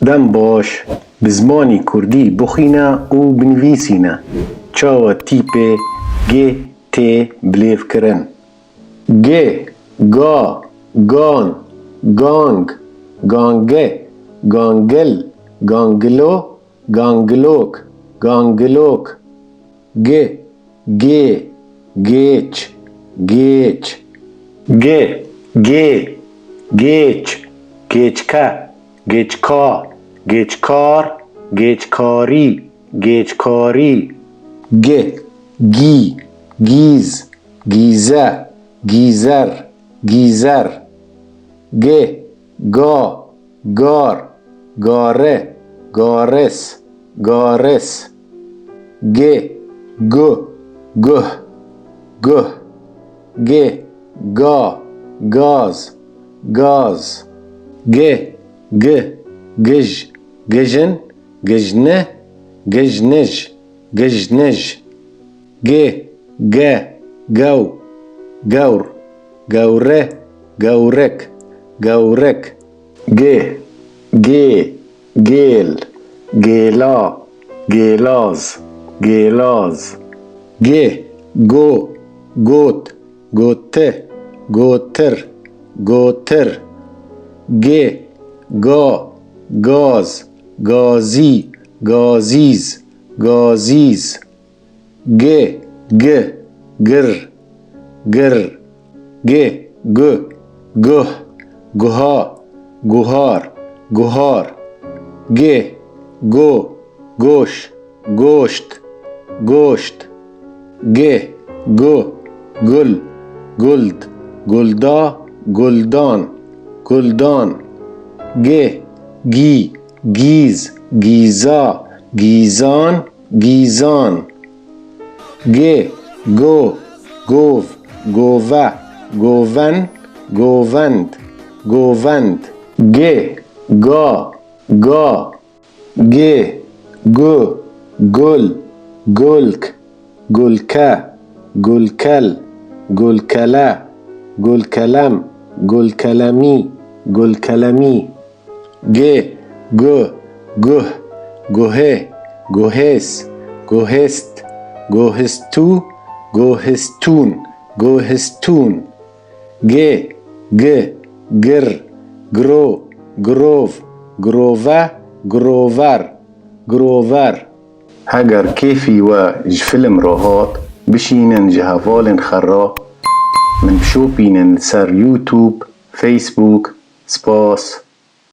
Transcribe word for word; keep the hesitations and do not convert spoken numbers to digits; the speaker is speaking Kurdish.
Dem baş, bi zimanî kurdî bixwîne û binivîsîne. Çawa tîpê G tê bilêvkirin? G, ga, gan, gang, gange, gangil, gangilo, gangilok, gangilok. G, gê, gêç, gêç. G, gê, gêç, gêçke, gêçka, gêçkar, gêçkarî, gêçkarî. G, gî, gîz, gîze, gîzer, gîzer. G, ga, gar, gare, gares, gares. G, gu, guh, guh. G, ga, gaz, gaz. G, gi, gij, gijin, gijne, gijnij, gijnij. G, ge, gew, gewr, gewre, gewrek, gewrek. G, gê, gêl, gêla, gêlaz, gêlaz. G, go, got, gote, gotir, gotir. G, ga, gaz, gazî, gazîz, gazîz. G, gi, gir, gir. G, gu, guh, guha, guhar, guhar. G, go, goş, goşt, goşt. G, gu, gul, guld, gulda, guldan, guldan. G, gî, gîz, gîza, gîzan, gîzan. G, go, gov, gove, goven, govend, govend. G, ga, ga. G, gu, gul, gulk, gulke, gulkel, gulkele, gulkelem, gulkelemî, gulkelemî. G, gu, guh, guhê, guhês, guhêst, guhistû, guhistûn, guhistûn. G, gi, gir, giro, girov, girove, girover, girover. Heger kêfî we ji film re hat, bişînin ji hevalên xwe re min bişopînin li ser YouTube, Facebook. Spas.